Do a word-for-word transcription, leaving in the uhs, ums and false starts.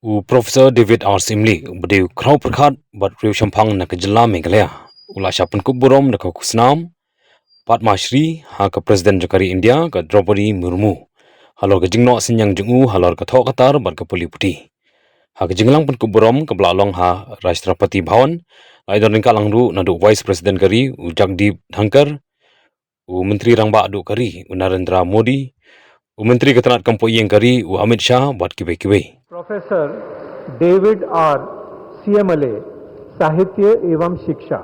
U Professor David R Syiem, uba dei u khraw pyrkhat bad riew shemphang na ka jylla Meghalaya, u la shah pynkup burom da ka khusnam Padma Shri ha ka President jong ka ri India, ka Droupadi Murmu, halor ka jingnoh synñiang jong u halor ka thoh ka tar bad ka pule puthi. Ha ka jingïalang pynkup burom kaba la long ha Rashtrapati Bhavan, la ïadon ryngkat lang ruh naduh u Vice President ka ri, u Jagdeep Dhankhar, u Myntri Rangbah duh ka ri, u Narendra Modi, u Myntri ka tnat kam poh ïing ka ri, u Amit Shah, bad kiwei kiwei. Professor David R CMLA, साहित्य एवं शिक्षा।